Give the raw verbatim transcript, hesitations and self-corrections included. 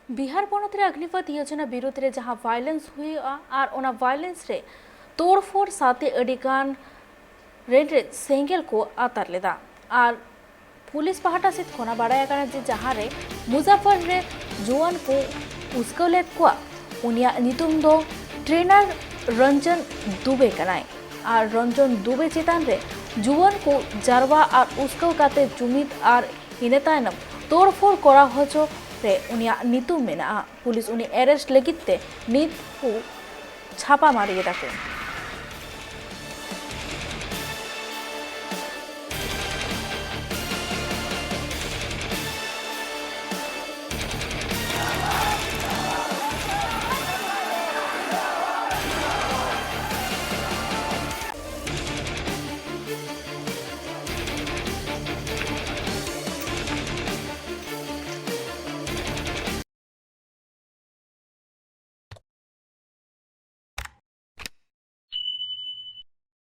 ᱵᱤᱦᱟᱨ ᱯᱚᱱᱚᱛ ᱨᱮ ᱟᱜᱽᱱᱤᱯᱟᱛ ᱭᱳᱡᱚᱱᱟ ᱵᱤᱨᱩᱫᱷ ᱨᱮ ᱡᱟᱦᱟᱸ ᱵᱷᱟᱭᱞᱮᱱᱥ ᱦᱩᱭᱩᱜᱼᱟ ᱟᱨ ᱚᱱᱟ ᱵᱷᱟᱭᱞᱮᱱᱥ ᱨᱮ ᱛᱳᱲᱯᱷᱳᱲ ᱥᱟᱶᱛᱮ ᱟᱹᱰᱤ ᱜᱟᱱ ᱨᱮᱞ ᱨᱮ ᱥᱮᱸᱜᱮᱞ ᱠᱚ ᱟᱛᱟᱨ ᱞᱮᱫᱟ ᱟᱨ ᱯᱩᱞᱤᱥ ᱯᱟᱦᱴᱟ ᱥᱮᱫ ᱠᱷᱚᱱᱟᱜ ᱵᱟᱲᱟᱭ ᱟᱠᱟᱱᱟ ᱡᱮ ᱡᱟᱦᱟᱸ ᱨᱮ ᱢᱩᱡᱟᱯᱷᱚᱨ ᱨᱮ ᱡᱩᱣᱟᱹᱱ ᱠᱚ ᱩᱥᱠᱟᱹᱣ ᱞᱮᱫ ᱠᱚᱣᱟ, ᱩᱱᱤᱭᱟᱜ ᱧᱩᱛᱩᱢ ᱫᱚ ᱴᱨᱮᱱᱟᱨ ᱨᱚᱧᱡᱚᱱ ᱫᱩᱵᱮ ᱠᱟᱱᱟᱭ ᱟᱨ ᱨᱚᱧᱡᱚᱱ ᱫᱩᱵᱮ ᱪᱮᱛᱟᱱ ᱨᱮ ᱡᱩᱣᱟᱹᱱ ᱠᱚ ᱡᱟᱨᱣᱟ ᱟᱨ ᱩᱥᱠᱟᱹᱣ ᱠᱟᱛᱮ ᱡᱩᱢᱤᱫ ᱟᱨ ᱤᱱᱟᱹ ᱛᱟᱭᱱᱚᱢ ᱛᱳᱲᱯᱷᱳᱲ ᱠᱚᱨᱟᱣ ᱦᱚᱪᱚ ᱨᱮ ᱩᱱᱤᱭᱟᱜ ᱧᱩᱛᱩᱢ ᱢᱮᱱᱟᱜᱼᱟ᱾ ᱯᱩᱞᱤᱥ ᱩᱱᱤ ᱮᱨᱮᱥᱴ ᱞᱟᱹᱜᱤᱫ ᱛᱮ ᱱᱤᱛ ᱠᱚ ᱪᱷᱟᱯᱟ ᱢᱟᱨᱤ ᱮᱫᱟ ᱠᱚ᱾